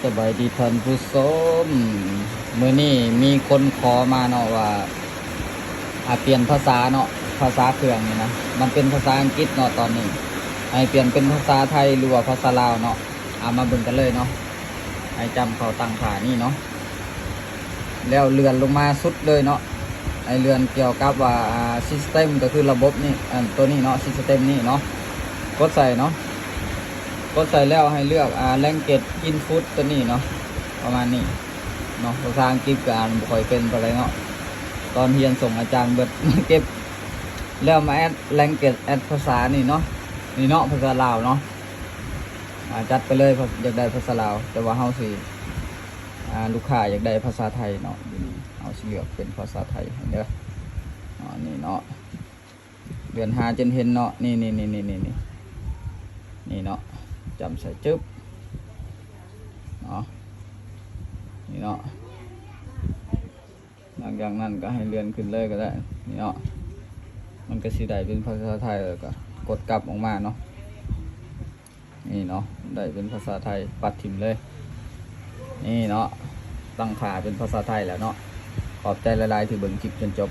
ສະບາຍດີທ່ານຜູ້ຊົມ, ມື້ນີ້ມີຄົນຂໍມາເນາະວ່າ ອາ ປ່ຽນພາສາເນາະ, ພາສາເຄື່ອງນີ້ນະ ມັນເປັນພາສາອັງກິດເນາະຕອນນີ້, ໃຫ້ປ່ຽນເປັນພາສາໄທ ຫຼືວ່າພາສາລາວເນາະ. ເອົາມາເບິ່ງກັນເລີຍເນາະ, ໃຫ້ຈ້ຳເຂົ້າຕັ້ງຄ່ານີ້ເນາະ. ແລ້ວເລື່ອນລົງມາສຸດເລີຍເນາະ, ໃຫ້ເລື່ອນກ່ຽວກັບວ່າ ອ່າ ຊິສເຕັມ ກໍຄືລະບົບນີ້, ອັນ ຕົວນີ້ເນາະ, ຊິສເຕັມນີ້ເນາະ, ກົດໃສ່ເນາະ. ກົດໃສ່ແລ້ວໃຫ້ເລືອກ ອ່າ language input ຕົວນີ້ເນາະ, ປະມານນີ້ເນາະ. ພາສາອັງກິດກໍອ່ານບໍ່ຄ່ອຍເປັນປານໃດເນາະ, ຕອນຮຽນສົ່ງອາຈານເບິດມາເກັບ. ແລ້ວມາ add language, add ພາສານີ້ເນາະ, ນີ້ເນາະ ພາສາລາວເນາະ. ອ່າ ຈັດໄປເລີຍ ຢາກໄດ້ພາສາລາວ, ແຕ່ວ່າເຮົາຊິ ອ່າ ລູກຄ້າຢາກໄດ້ພາສາໄທເນາະ, ຢູ່ນີ້ເຮົາຊິເລືອກເປັນພາສາໄທໃຫ້ເດີ. ອ່າ ນີ້ເນາະ, ເລື່ອນຫາຈົນເຫັນເນາະ, ນີ້ໆໆໆໆ ນີ້ເນາະ, ຈ້ຳໃສ່ ຈຶບ ເນາະ, ນີ້ເນາະ. ຫຼັງຈາກນັ້ນກໍໃຫ້ເລື່ອນຂຶ້ນເລີຍກໍໄດ້ ນີ້ເນາະ, ມັນກໍຊິໄດ້ເປັນພາສາໄທ ແລ້ວກໍກົດກັບອອກມາເນາະ. ນີ້ເນາະ, ໄດ້ເປັນພາສາໄທ ປັດຖິ້ມເລີຍ. ນີ້ເນາະ, ຕັ້ງຄ່າເປັນພາສາໄທແລ້ວເນາະ. ຂອບໃຈຫຼາຍໆທີ່ເບິ່ງຄລິບຈົນຈົບ.